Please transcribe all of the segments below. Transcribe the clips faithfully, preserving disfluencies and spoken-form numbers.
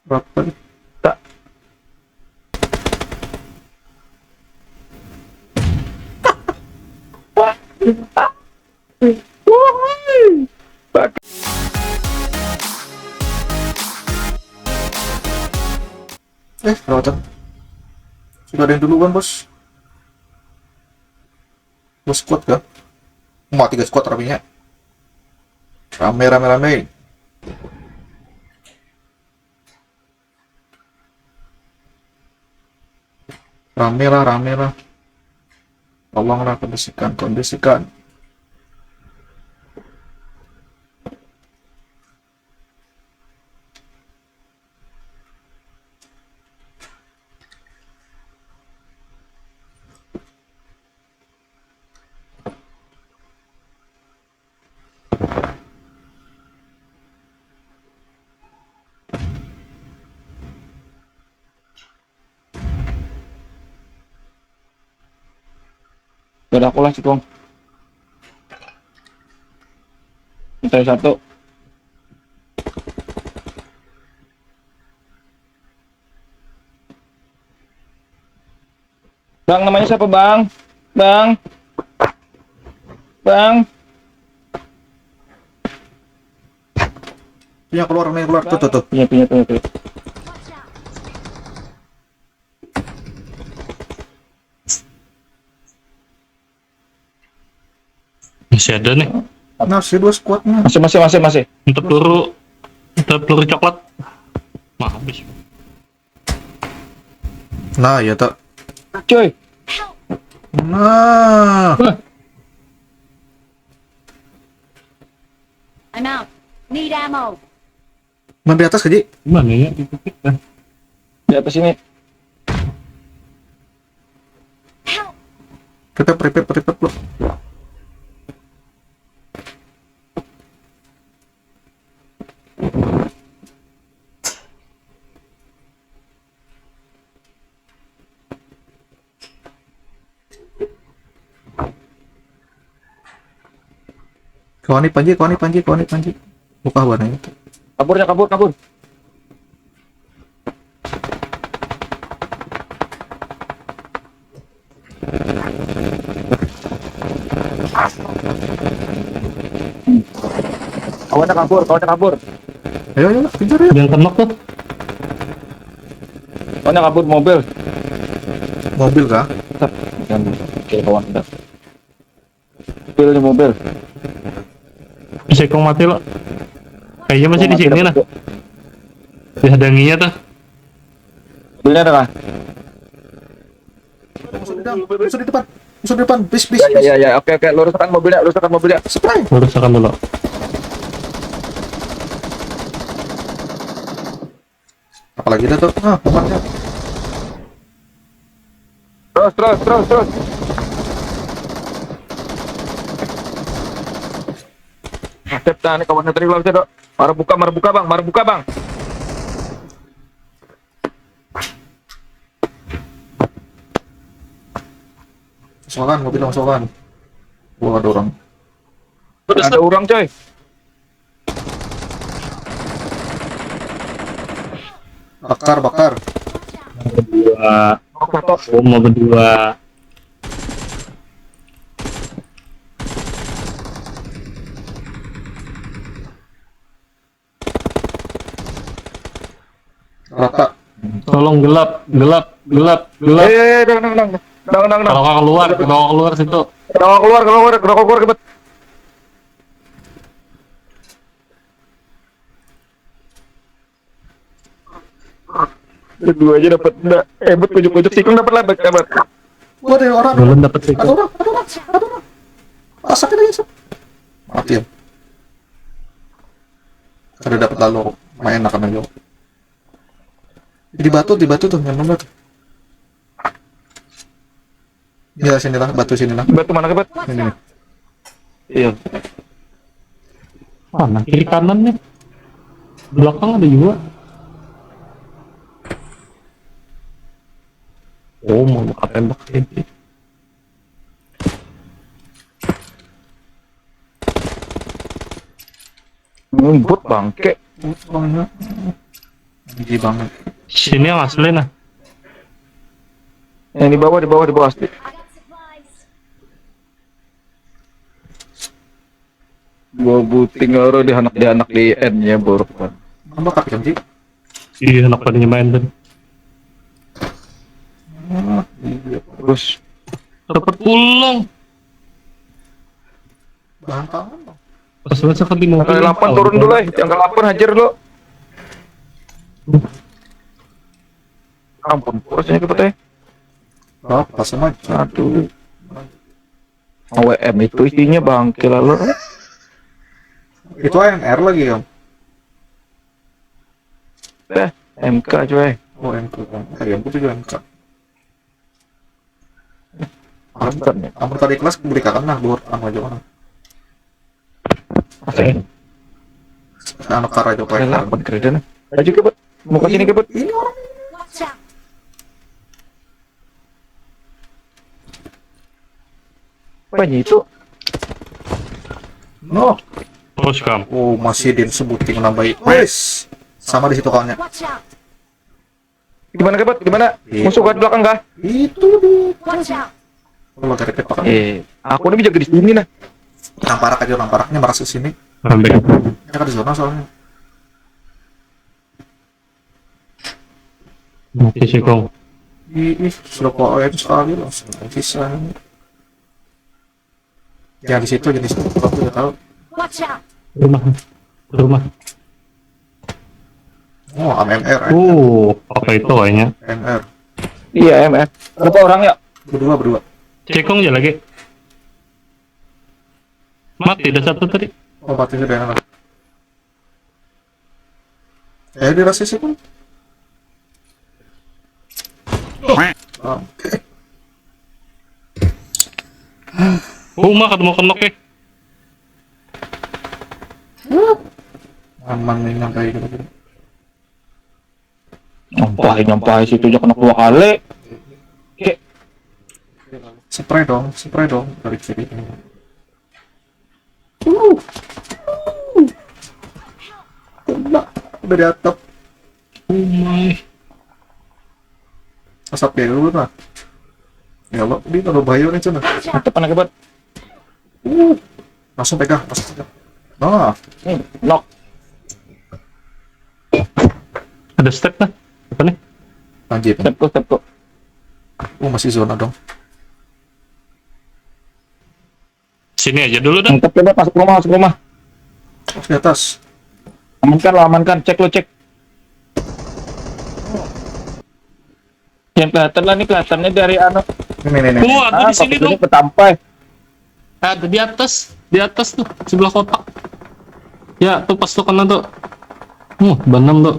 Berapa? Tak. Eh, rawatan. Sudah ada yang duluan, bos. Dua squad kah? Mau tiga squad ramenya. Rame, rame, rame. Rame lah, rame lah. Tolonglah kondisikan, kondisikan. Udah aku lah, Cikung. Saya satu. Bang, namanya siapa, Bang? Bang. Bang. Punya keluar, punya keluar. Tuh, tuh, tuh. Punya, punya, punya, punya. Masih ada nih. Nah, si dua squadnya. Masih, masih, masih, masih. Minta peluru, minta peluru coklat. Mah, habis. Nah, ya tak. Cuy. Nah. Wah. I'm out. Need ammo. Main di atas, Kaji. Mana ya? Di atas ini. Help. Prepare, prepare, prepare, bro. Kawani Panji, kawani Panji, kawani Panji. Buka warnanya. Kaburnya, kabur, kabur. Kawannya kabur, kawannya kabur. Ayo, ayo, kejar ya. Yang kenok tuh. Kawannya kabur mobil. Mobil kah? Oke, kawan udah. Mobil nih, mobil. Bisa kong mati lo. Kayaknya masih di sini nah. Dihadanginya tuh. Mobilnya ada kah? Musuh di dalam, musuh di depan, musuh di depan, bis, bis, ya, ya, bis. Ya, ya, oke, oke, luruskan mobilnya, luruskan mobilnya. Spray. Luruskan dulu. Apalagi ada tuh, ah, tempatnya. Terus, terus, terus, terus. Nasib dah, ini kawan tadi belum sih, Dok. Mara buka, mara buka, Bang, mara buka, Bang. Sokan, mobil langsung sokan. Gua ada orang. Ada orang, coy. Bakar, bakar. Dua. Satu. Gua mau berdua. Rata. Tolong gelap, gelap, gelap, gelap. Eh, eh, eh, dang, dang, dang. Dang, dang, dang. Kalau keluar, kalau keluar situ. Kalau keluar, kalau keluar, kalau keluar, kebet. Dua aja dapat. Ndak, eh, bet, kujuk-kujuk sikung dapat lah, dapat. Wah, ada orang. Belum dapat sikung. Ada orang, ada orang, ada orang. Asakin aja, sok. Mati ya. Kada dapat lalu, main akan aja. Di batu, di batu tuh, yang mana tuh? Ya, sinilah, batu sinilah. Batu mana, Kebet? Ini nih. Iya. Mana? Kiri kanan nih. Belakang ada juga. Oh, mau buka tembak ini. Ngumpet bangke. Banyak. Tinggi banget. Sini yang asli nah. Yang di bawah, di bawah, di bawah asli. Gua buting orang di anak di anak di N nya buruk banget. Nambah kaki kan sih? Iya, anak pada main tadi. Ah, iya, terus Dapat pulang. Bahan tangan dong. Pas masa kan di mobil. Angka delapan turun dulu eh. Angka delapan hajar dulu. Ampun, kurasnya cepet eh. Oh, pas sama. Aduh. A W M itu isinya bangke lalu. Itu yang R lagi ya. Eh, M K coy. Oh, M K. Yang itu juga M K. Mantap nih. Amun tadi kelas beli kakak nah buat anu aja kan. Oke. Anu kara aja Keren kayak apa keren? Ayo kebet. Mau ke sini kebet. Ini orang. Watch out! Apa ini itu? No. Terus kam. Oh, masih din sebuting nambahi. Wes. Sama di situ kawannya. Watch out! Di mana kebet? Di mana? Iya. Musuh kah di belakang kah? Itu di. Watch out! Kalau dari pepakan. Eh, aku ini jaga di sini nah. Namparak aja namparaknya merasa sini. Ambil. Ya kan di zona soalnya. Mati sih kong. Ih, ih, sudah kok M sekali langsung bisa. Jangan di situ, jangan di situ. Aku udah tahu. Watch out! Rumah. Rumah. Oh, M M R. Uh, apa itu kayaknya? M R. Iya, M F. Berapa orang ya? Berdua, berdua. Cekong aja lagi. Mati dah satu tadi. Oh, mati sudah enak. Eh, di rasis itu. Oh, Rumah ketemu kenok eh. Aman nih nyampe gitu. Nyampahi, nyampahi situ aja kena dua kali. Oke. Spray dong, spray dong dari kiri. Uh. Kena dari atap. Oh my. Asap ya dulu nah. Ya lo, ini kalau bahaya nih cina. Mantap anak hebat. Uh. Langsung pegang, langsung pegang. Nah, Hmm, knock. Ada step nah. Apa nih? Lanjut. Step go, step go. Oh, masih zona dong. Sini aja dulu dah. Mantap hebat, masuk rumah, masuk rumah. Oh, di atas. Amankan lah, amankan. Cek lo, cek. Yang kelihatan lah nih, kelihatannya dari anu. Ini nih nih. Wah, ada di sini Ini dong. Petampai. Ada di atas, di atas tuh, sebelah kotak. Ya, tuh pas tuh kena tuh. Uh, benam tuh.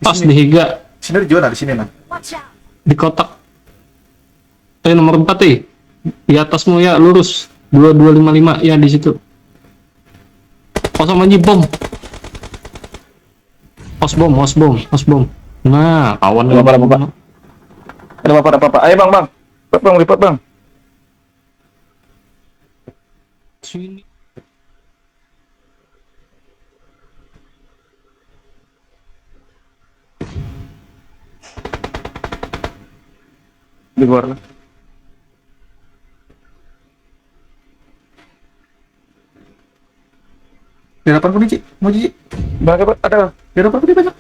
Pas di higa, Sini ada juga nah di sini nah. Watch out! Di kotak. Eh, nomor empat eh. Di atasmu ya, lurus. Dua dua lima lima ya di situ. Kosong aja bom. Os bom, os bom, os bom. Nah, kawan. Ada apa, ada apa, Pak? Ada apa, ada apa, Pak? Ayo, Bang, Bang. Lipat, Bang, lipat, Bang. Sini. Di luar lah. Di depan pun Ci, mau Ci. Bang, hebat, ada. Di depan pun banyak.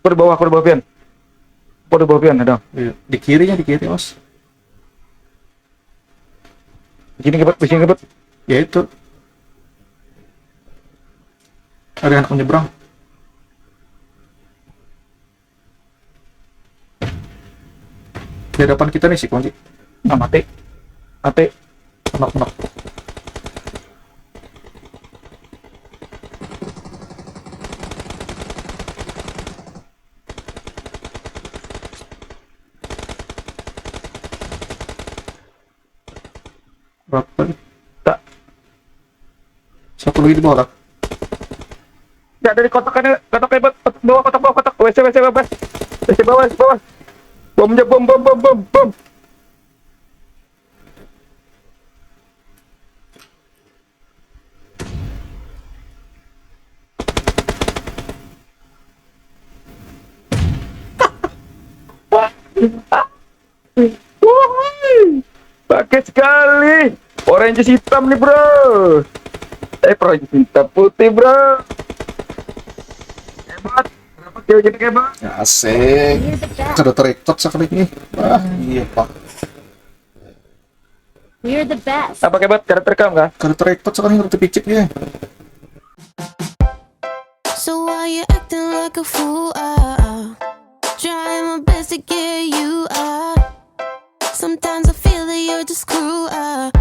Aku di bawah, aku di bawah pian. Aku di bawah pian, ada. Iya, di kirinya di kiri, Mas. Di sini hebat, di sini hebat. Ya itu. Ada anak menyeberang. Di depan kita nih si kunci. Nah, mati. Mati. Knock knock. Berapa nih? Tak. Satu lagi di bawah lah. Ya, dari kotak ini, kotak hebat. Bawah kotak, bawah kotak. W C, W C bebas. W C bawah, W C bawah. Bom aja, bom, bom, bom, bom, bom. Wuhui. Pakai sekali. Orange hitam nih, bro. Eh, orange hitam putih, bro. Hebat. Kenapa cewek kita hebat? Ya, asik. Kada terekot sekali nih. Wah, iya, Pak. You're the best. Apa hebat? Kada terekam kah? Kada terekot sekali, kada terpicik ya. So why you acting like a fool? Ah, ah. Trying my best to get you up. Sometimes I feel that you're just cruel. Ah,